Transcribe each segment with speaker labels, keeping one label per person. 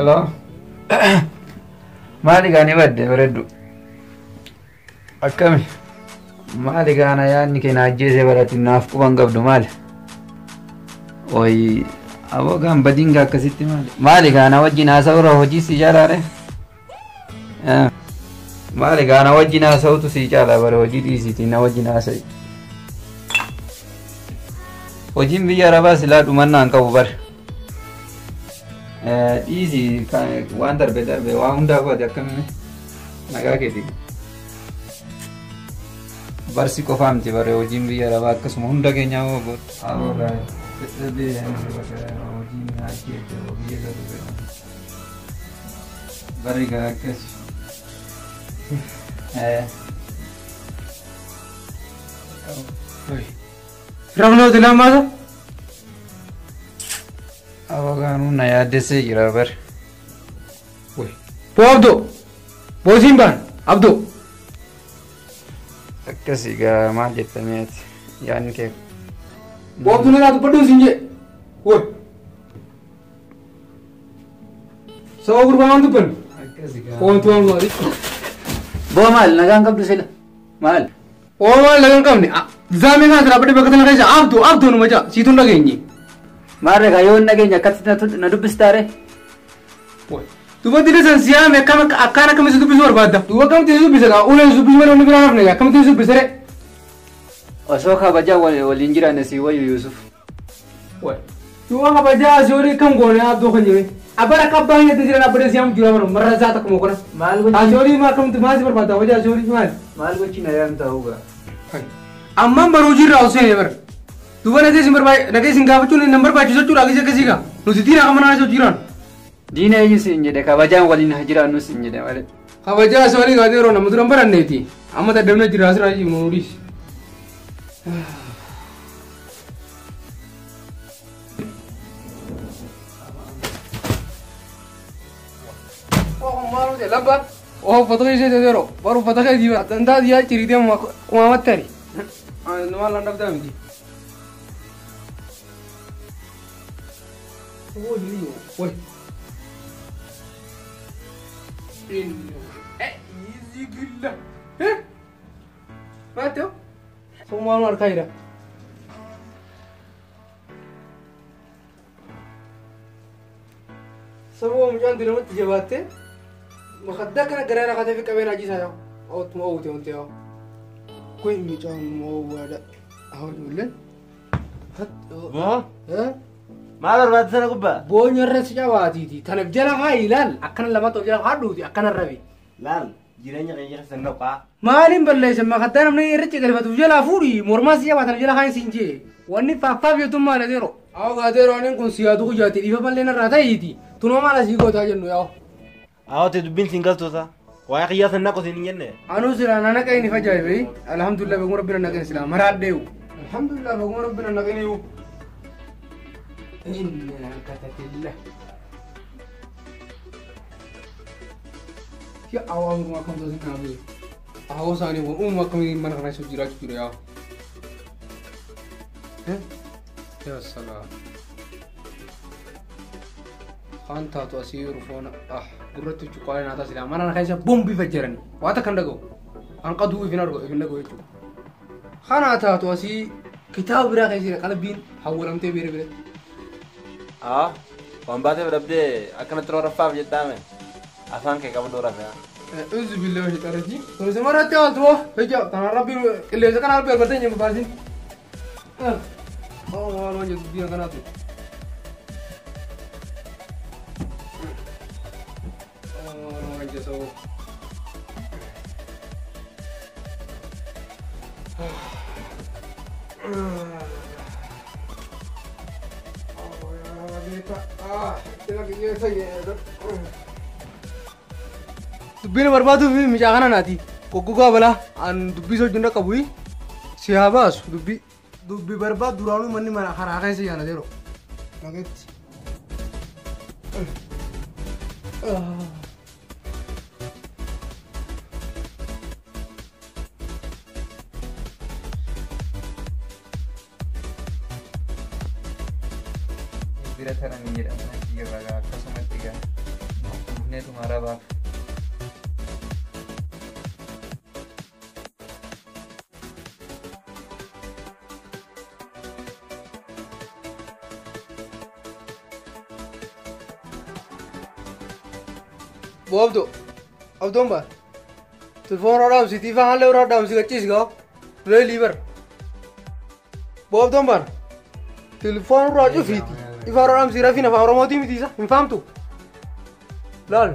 Speaker 1: Hello. Maali gaanii badde bareeddu? Akkami? Maali gaana yaadni kee na ajjeesee barati naaf quban qabdu maali? Oyi aboo gaan badiin gaa akkasitti maali? Maali gaana wajjin haasa'uura hojii si jaalaare? Maali gaana wajjin haasa'utu si caala bara hojii dhiisiitii na wajjin haasa'i. Hojiin biyya arabaa silaa dhumannaa hin qabu bare. Dhiisi waan darbe darbe waan hundaafuu ati akkami nagaa keeti. Barsi qofaa miti bare hojiin biyya arabaa akkasuma hunda keenyaa hoo aboo dadhabee hojiin ajjeete biyya galu barri gaa akkas.
Speaker 2: Rafnooti lammaata.
Speaker 1: Aboo gaanuu na yaaddessee jira bare.
Speaker 2: Boo Abdoo. Boo siin baan Abdoo.
Speaker 1: Akkasii gaa maal jettamee ati yaadni kee.
Speaker 2: Boo Abdoo narraa dubbadhuun siin jee. Woy. Sababa gurbaa waan dubbanne.
Speaker 1: Akkasii gaa.
Speaker 2: Oontu waan maali.
Speaker 1: Boo maal nagaan qabdu sila? Maal?
Speaker 2: Oo maal nagaan qabne. Zaamee kana dhaabbatee bakka tana keessa Abdoo Abdoo numa jaa siituun dhageenye.
Speaker 1: Maarree gaa yoo hin dhageenye akkasitti na dubbistaare?
Speaker 2: Duba dili san siyaame akkam akkaan akkamitti dubbisuu barbaadda? Duba akkamitti si dubbisa gaa uleen si dubbisu malee wanni biraa hafne akkamitti si dubbisa ree?
Speaker 1: Osoo kabajaa waliin jiraanne si wayyu Yusuf.
Speaker 2: Duba kabajaa asii olii kam goone Abdoo kan jedhame. Abbaan akka abbaan hin jiran abbaan siyaamu jira bara marra isaa takkuma kana.
Speaker 1: Maal gochi?
Speaker 2: Asii olii maal akkamitti maal si barbaadda kabajaa asii olii maal?
Speaker 1: Maal gochi na yaam ta'uu gaa?
Speaker 2: Ammaan baruu jirra osoo hin bara. Duba nagee isin barbaade nagee isin gaafachuun hin barbaachisu jechuudha akkasii akkasii gaa. Nuti diina akka manaa jiran.
Speaker 1: Diina eenyu siin jedhe kabajaan waliin haa jiraannu siin jedhe malee.
Speaker 2: Kabajaa asii olii gaatee yeroo nama duran baranneeti. Amma daddabna jira asirraa jiru nu dhiisi. Lamba, oh uffata kee ishee yeroo bara uffata kee diimaa dantaa diyaa ciriitee kumaamatti ani. Nama laan dhabdaa miti. Oi. Maateo? Somaanu harkaa jira. Sababa mucaan diramatti jabaattee makaddaa kana garaa rakatee fi qabeen ajiisaa yaa'u. Ootuma oowwite wanti yaa'u. Kun mucaan oowwaadha. Haa ijoolleen.
Speaker 3: Boo? Maal barbaadde sana gubbaa?
Speaker 2: Boonya irra si cabaatiiti. Tanaaf jala haa ilaal. Akkana lamatti of jala haadhuuti akkana rabi.
Speaker 3: Laal jireenya keenya keessa naqaa.
Speaker 2: Maaliin balleessa makaddaa namni irra cigalfatuuf jalaa fuudhi mormaa si jabaatan jala haa siin jee. Wanni faaffaaf jettuun maal adeero? Haa gaateero aniin kun siyaatu kujaati dhiifa balleen irraa ta'iiti. Tunoo maal asii gootaa jennu yaa'u.
Speaker 3: Haa dubbiin siin galtoota. Waa'ee qiyyaa san naqu siin hin jenne.
Speaker 2: Anuu silaa na naqee ni fajaa'ibe. Alhamdulillah beekuma rabbi na naqeen silaa maraadheewu. Alhamdulillah beekuma rabbi na naqeen iyyuu. Inna katatillah. Ya awwaam akkam ta'u sin naafu. Ahoo isaanii kun uumama akkamiin mana kana keessa jiraachuu jiru yaa. Ya salaam. Kan taatu asii rufoona ah gurratti cuqqaalee naataa silaa mana kana keessa bombii fajjarani. Waa takka hin dhaga'u. An qaduu ifin argu ifin dhaga'u jechuudha. Kanaa taatu asii kitaaba biraa keessa qalbiin hawwalamtee bira bira.
Speaker 3: Haa waan baateef dhabdee akkanatti noo raffaaf jettaame afaan kee qabdoo rafee.
Speaker 2: Uzu billahi shaitan rajim. Tun se maratti altu hija tan rabbi qilleensa kana rabbi argatee nyama baasin. Oh waan waan jedhu biyya kanaatu. Oh waan jedhu. Dubbiin barbaaduu fi mucaa kana naati. Goggogaa balaa an dubbii sochii hin qabu si haa baasu dubbii. Dubbii barbaadu duraanuu manni mana karaa keessa yaana yeroo. Nageetti.
Speaker 1: Bira taranii jedhamu natti jirra gaa akkasumatti gaa. Rafneetuma arabaaf.
Speaker 2: Boobdo, abdoon baa. Telefoon dhaamsi, tiifaa haallee irraa dhaamsi qachiis gaa. Lee liibar. Boobdoon baa. Telefoon irraa cufiiti. Ifaa irraa dhaamsi rafiin afaan Oromootii miti isa hin faamtu. Laal.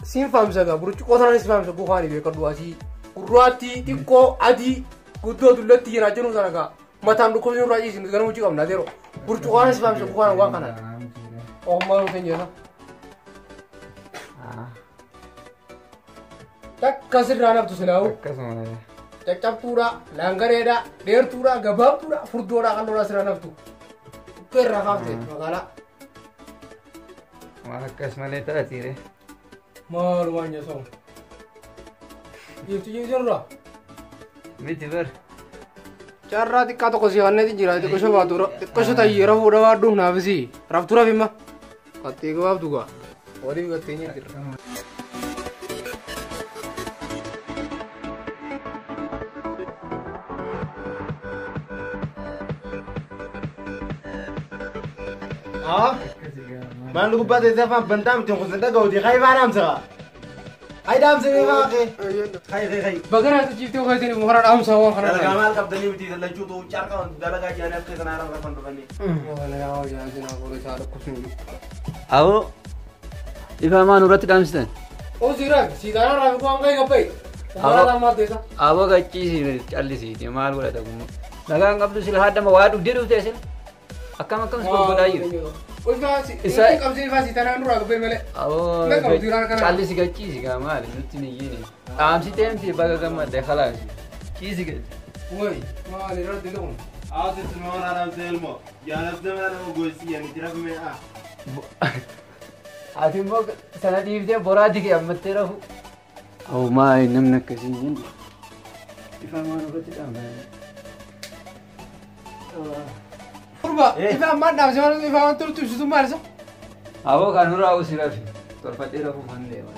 Speaker 2: Siin faamsa gaa burcuqqoo sanaanis faamsa gufaanii beekadhu asii. Gurraattii xiqqoo adii guddoo dullatti jira jennu sana gaa. Mataan dhukkubni irraa ciisin ganama hojii qabna adeero. Burcuqqoonis faamsa gufaan waan kanaan. Ogummaa nuti hin jenna. Takka sirraa naftu silaa'u.
Speaker 1: Akkasuma.
Speaker 2: Caccabtuudha, laangareedha, dheertuudha, gabaabtuudha, furdoodha, qal'oodha sirraa naftu. Dhukkee irraa kaafte magaalaa.
Speaker 1: Waan akkas malee taatiire.
Speaker 2: Maalumaan jesamu. Jiiftu jiiftu irraa.
Speaker 1: Miti bar.
Speaker 2: Carraa xiqqaa tokko si hanneetiin jira xiqqoo baatu xiqqoo tayyee rafuu dhabaadhu naafisi raftu rafimma. Qaxxee gabaabdu gaa. Waliif gattee nyaatira.
Speaker 3: Maal gubbaa teessee afaan bantaa miti kun dhaga'uuti kai baadhaamsa kaa. Kai dhaamsa mee baaqee. Kai kai kai.
Speaker 2: Bagana ciiftee hoytanii muhara dhaamsa waan kana.
Speaker 3: Dalagaa maal qabdanii miti lachuu ta'uu carqa dalagaa jedhanii akka kanaa rafan dhufanii.
Speaker 1: Aboo ifaa maan irratti dhaamsitan?
Speaker 2: Osiiraan siitaanaa raafi waan gahee gabbaye. Ummara lamaa teessa.
Speaker 1: Aboo gachiisi callisiiti maal godhata kun? Nagaan qabdu sila haadama waa dhugdee dhuftee sila? Akkam akkam si godhaa jiru?
Speaker 2: Isa qabsee ifaa siitaanaa nurraa gabbaye malee.
Speaker 1: Aboo callisi gachiisi gaa maali nutti ni yiini. Dhaamsitee miti baga gammadde khalaasi. Ciisi gachi.
Speaker 2: Wayi maali irratti kun?
Speaker 3: Ati sinoo dhaamsee ilmoo jaalatti mana nama goosii yani jira mee
Speaker 1: Ati immoo sana dhiiftee boraatii kee ammattee rafu. Aboo maali namni akkasii hin jiru. Ifaa maan irratti dhaamsee?
Speaker 2: Kurba ifaa ammaan dhaamsee maal ifaa waan toltu ibsitu maal isa?
Speaker 1: Aboo kan nurraa usi rafi. Tolfadhee rafuu kan deema.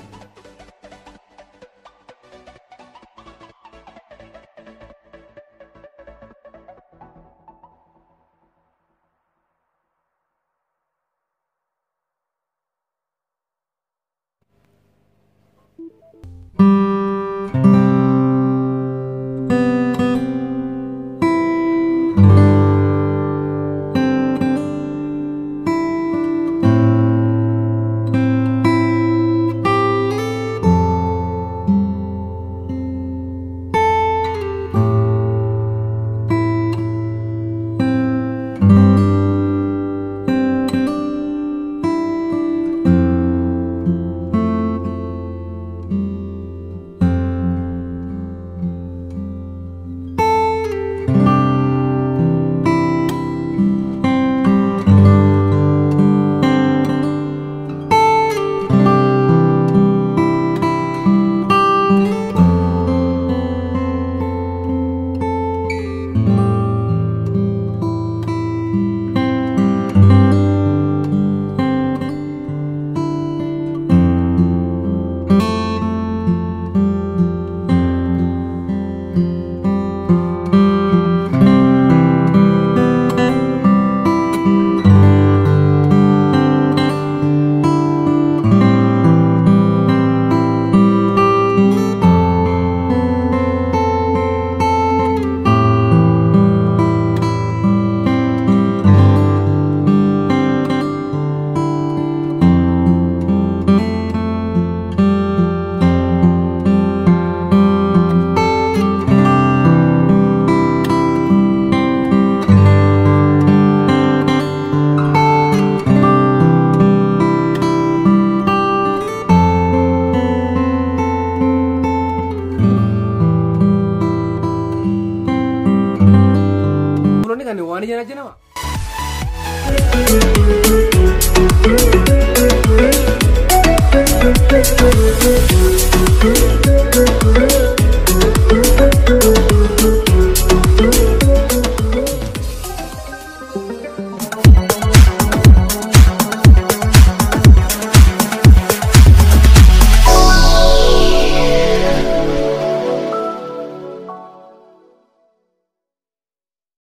Speaker 2: Thank you.